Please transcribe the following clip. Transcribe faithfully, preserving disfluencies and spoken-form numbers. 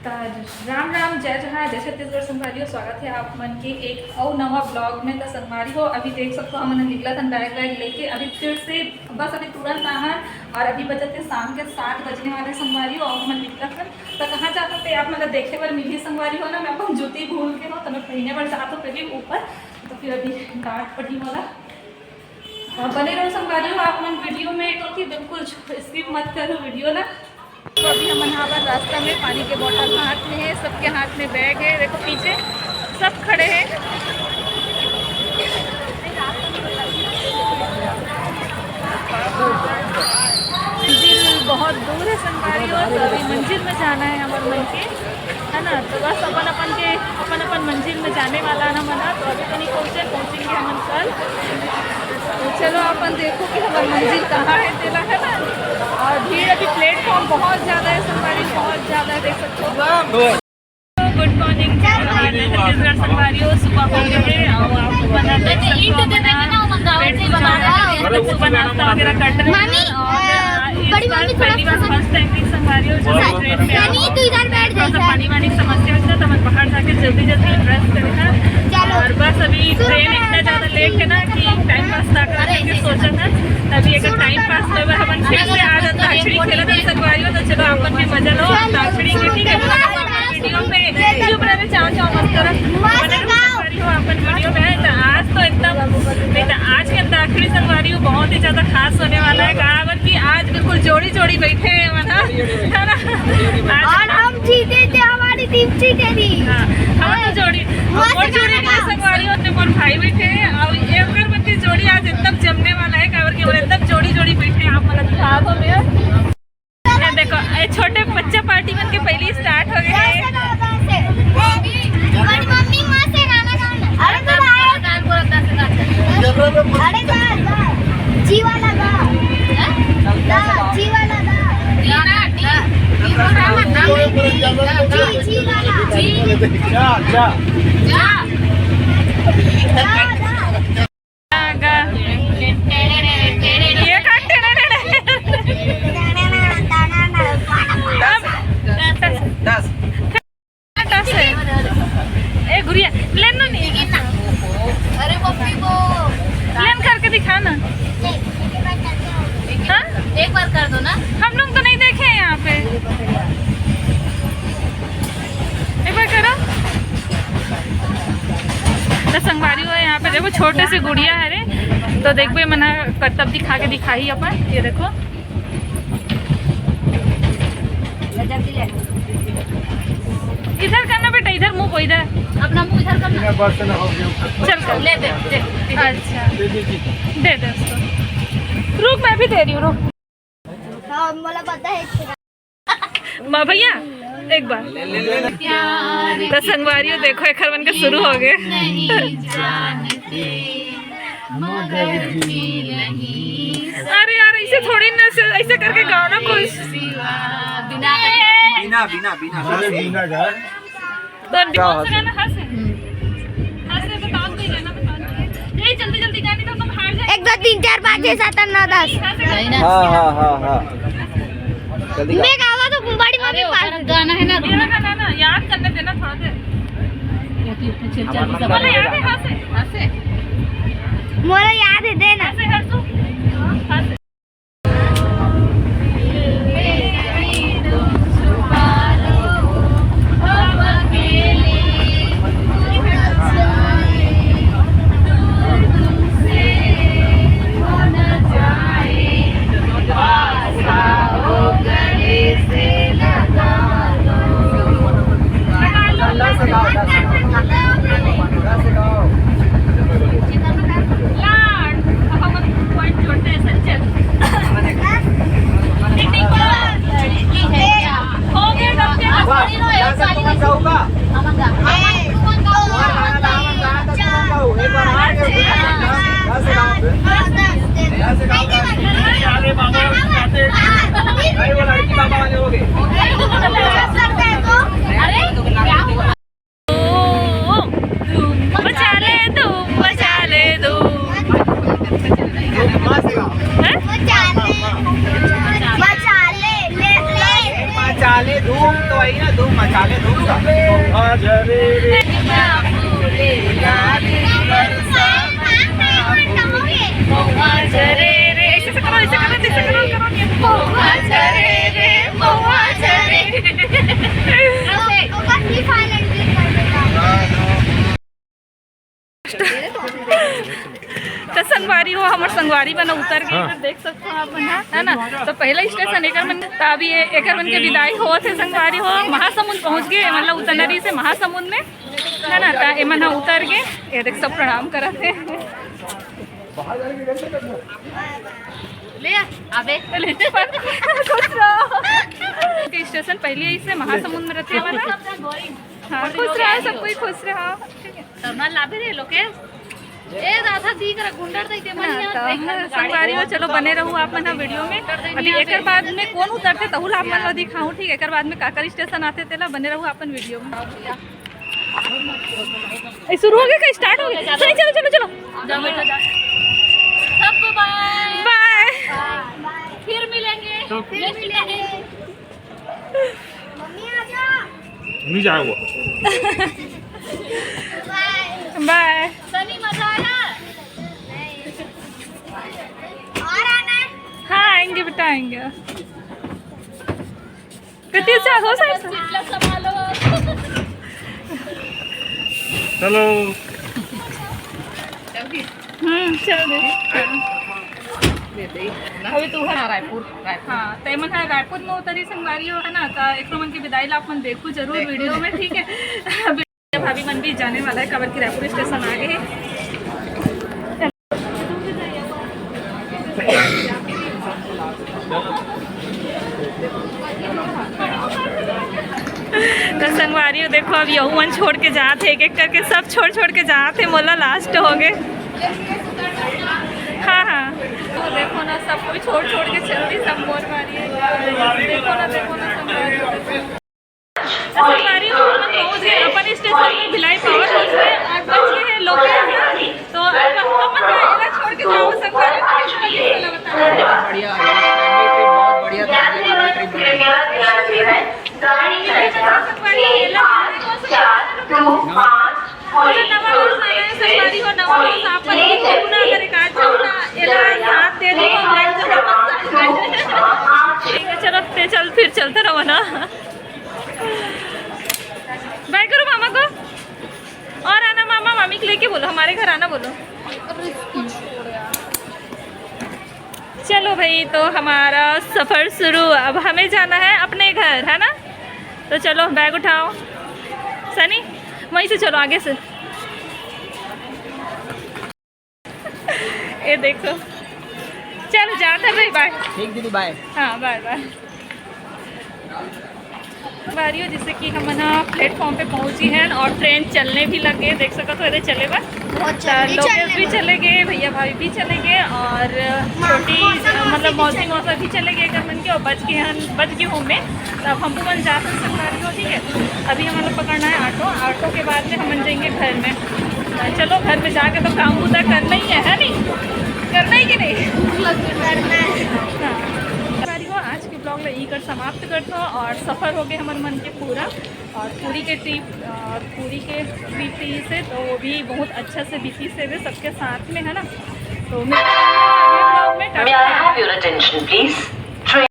राम राम, जय जोहार, जय छत्तीसगढ़ संगवारी हो। स्वागत हे आप मन के एक अउ नवा vlog में। त संगवारी हो, अभी देख सकथो, हमन निकलत हन bag वैग लेके। अभी फिर से बस अभी तुरंत आए हन अउ अभी बजत हे शाम के सात बजने वाले संगवारी हो, अउ हमन निकलत हन। त कहाँ जात हन ते आप मन ला देखे बर मिलही संगवारी हो ना। मैं अपन जूती भूल गे हों, त मैं पहिने बर जात हों पहली ऊपर, त फिर अभी डांट पड़ही मोला। अ, बने रहो संगवारी हो आप मन video में, क्योंकि बिल्कुल skip मत करो video ला। तो अभी हमन हा बर रास्ता में पानी के bottle हाथ में हे, सबके हाथ में bag हे। देखो पीछे सब खड़े हे। मंजिल बहुत दूर हे संगवारी हो, तो अभी मंजिल में जाना हे हमर मन के, है ना। तो बस अपन अपन के, अपन अपन मंजिल में जाने वाला ना मना। तो अभी तो नहीं पहुँचे, पहुँचेंगे हमन कल। तो चलो अपन देखो कि हमर मंजिल कहाँ हे तेला, है ना। अउ भीड़ अभी platform बहुत ज्यादा हे संगवारी, बहुत ज्यादा हे, देख सकथो। Good morning, जय जोहार, जय छत्तीसगढ़ संगवारी हो। सुबह हो गे हे अउ आप मन देख सकथो, हमन हा पेट पूजा वगैरह, मतलब सुबह नाश्ता वगैरह कर रहे हैं। अउ इस बार पहली बार first time भी संगवारी हो, जो train में आए हो। थोड़ा सा पानी वानी की समस्या होथे, त हमन बाहर जाके जल्दी जल्दी brush करे हन। अउ बस अभी train इतना ज्यादा late हे ना कि time pass ना करके सोचत हन। अभी अगर time pass होए बर हमन फिर से आज अंताक्षरी खेलत हन संगवारी हो, त चलो आप मन भी मजा लो अंताक्षरी के, ठीक है? Video में चुप रहे, चाव चाव मत करो। बने रहो संगवारी हो अपन video में। तो आज तो एकदम, नहीं तो आज के अंताक्षरी संगवारी हो बहुत ही ज्यादा खास होने वाला है। काबर कि आज बिल्कुल जोड़ी जोड़ी बैठे हैं, है ना? आज अउ हम जीते थे, हमारी team जीते थी। हाँ, हम तो जोड़ी, मस्त अउ जोड़ी गाना। संगवारी हो, मोर भाई बैठे हैं अउ ये ओकर मन के जोड़ी आज एकदम जमने वाला है, काबर कि वो एकदम जोड़ी जोड़ी बैठे हैं। आप मन दिखा दो भैया। ये देखो, ये छोटे बच्चा party मन के पहली start हो गए हैं। बड़ी मम्मी मस्त गाना गाना। अरे तो भाई। अरे गा, गा। जी वाला गा। गा, जी वाला गा। जी, जी वाला। जी, जी वाला। जा, जा। जा। गा, गा। ये का टेढ़े टेढ़े। अब दस। दस है। ए गुड़िया, लेन नो नहीं। अरे पप्पी को लेन करके दिखा ना। हाँ? एक बार कर दो ना। हम लोग तो नहीं देखे हैं यहाँ पे। एक बार करो। तो संगवारी हो, यहाँ पे देखो छोटे से गुड़िया है रे, तो देखबे मन ह करतब दिखा के दिखाही अपन। ये देखो, इधर करना बेटा, इधर मुंह को, इधर अपना मुंह इधर करना। चल कर। ले दे, दे। अच्छा, दे दे उसको। रुक, मैं भी दे रही हूँ, रुक। हाँ, मोला पता है। माँ भैया, एक बार। तो संगवारी हो, देखो, एखर मन के शुरू हो गए। अरे यार, ऐसे थोड़ी ना, ऐसे, ऐसे करके गाओ ना कुछ। बिना, बिना, बिना। अरे बिना गा। तो कौन सा गाना? हंस है। हंस है, बताओ, कोई गाना बताओ। नहीं, जल्दी, जल्दी गाने तो तुम हार जाओ। एक, दो, तीन, चार, पाँच, छः, सात, आठ, नौ, दस। हंस है। हाँ, हाँ, हाँ, हाँ। जल्दी गाओ। मैं गावा तो बड़ी मम्मी अरे, पास। ओकर गाना है ना, मेरा गाना ना, याद करने देना थोड़ा देर। चल, चल, चल, बोलो, याद है? हंस है। हंस है। मोला याद है, देना। हंस है, हंस है। अरे, क्या हुआ? धूम मचा ले, धूम मचा ले, धूम। हैं? मचा ले, मचा ले, ले, ले। मचा ले धूम, तो वही ना, धूम मचा। तो संगवारी हो, हमर संगवारी मन उतर गे, हाँ। देख सकते हो आप मन, है ना? तो पहला स्टेशन एकर मन, तो अभी ये एकर मन के विदाई होत हे संगवारी हो, महासमुंद पहुंच गे, मतलब उतरना रहिसे महासमुंद में, है ना? तो एमन ह उतर गे, ये देख सब प्रणाम करत हे। ले अबे। ले, खुश रहो। स्टेशन पहले ही से महासमुंद में रहते हैं, मतलब। हाँ, खुश रहो, सब कोई खुश रहो। ठीक है। तो ना लाभे रे लोकेश। ए दादा, दी करा गुंडर दई दे ना, मनिया, तो देख ना, संगवारी हो, चलो बने रहू आप मन ह वीडियो में। अभी एकर बाद में कौन उतरते तहू ला आप मन ला दिखाऊं, ठीक है? एकर बाद में काकर स्टेशन आते तेला बने रहू अपन वीडियो में। ए, शुरू हो गया क्या? स्टार्ट हो गया? चलो, चलो, चलो, चलो। जाओ बेटा, जाओ। सबको बाय। बाय। फिर मिलेंगे। तो फिर मिलेंगे। मम्मी आ जा। नहीं जाए वो। बाय। बाय। सनी, मजा आया? और आना है? हाँ, आएंगे बेटा, आएंगे। कति अच्छा हो सकता। चलो। हम्म, चल दे। अभी तू है रायपुर, रायपुर। हाँ, तो एमन है रायपुर में उतरी संगवारी हो, है ना? तो एक मन की विदाई ला अपन देखो जरूर वीडियो में, ठीक है? भाभी मन भी जाने वाला है, काबर कि रायपुर स्टेशन आ गए हैं। तो संगवारी हो, देखो, अब यहू मन छोड़ के जात हे, एक एक करके सब छोड़ छोड़ के जात हे, मोला लास्ट हो गए। हाँ, हाँ, तो देखो ना, सब कोई छोड़ छोड़ के चल दी, सब मोर मारी है। देखो ना, देखो ना, संगवारी हो, देखो। तो संगवारी हो, हम लोग पहुंच गए अपन स्टेशन में, भिलाई पावर हाउस में, और बच गए हैं लोकेश। तो अब हम लोग छोड़ के जाओ संगवारी हो, तो कैसा लगा बताओ। बढ़िया है, फैमिली ट्रिप बहुत बढ़िया था, फैमिली ट्रिप बढ़िया। संगवारी हो, ये लोग हमारे को संगवारी हो, नवा वर्ष आया है, संगवारी हो, नवा वर्ष आप पर भी पूरा अगर एक आध घंटा ये लोग साथ दे दो, तो हम लोग को वापस आ जाए। ठीक है, चलो, ते चल, फिर चलते रहो ना। बाय करो मामा को। और आना मामा, मामी के लेके बोलो, हमारे घर आना बोलो। चलो भाई, तो हमारा सफ़र शुरू। अब हमें जाना है अपने घर, है ना? तो चलो, बैग उठाओ। सनी, वहीं से चलो, आगे से। ये देखो, चल जाता भाई, बाय। ठीक दीदी, बाय। हाँ, बाय बाय। बारी हो, जैसे कि हमन प्लेटफॉर्म पे पहुंची हैं और ट्रेन चलने भी लग गए। देख सकत हो, एदे चले बर बहुत जल्दी लोकेश चलने भी वाला। चले गए, भैया भाभी भी चले गए और मामा छोटी मौसा, मौसा मतलब भी मौसी चले मौसा भी चले गए, एकर मन के, और बच गए हन, बच गए हूँ मैं। तो अब हमको मन जाते संगवारी हो, ठीक है। अभी हमारा पकड़ना है ऑटो, ऑटो के बाद में हम जाएंगे घर में। तो चलो, घर में जाके तो काम पूरा करना ही है, है नहीं? करना है कि नहीं? करना है। हाँ। संगवारी हो, आज के ब्लॉग ला यही कर समाप्त करथो और सफ़र हो गए हमारे मन के पूरा। और पूरी के ट्रिप, अ, पूरी के ट्रिप रही से तो वो भी बहुत अच्छा से बीती से वे सबके साथ में, है ना? तो मिलते हैं अगले ब्लॉग में। May I have your attention, please?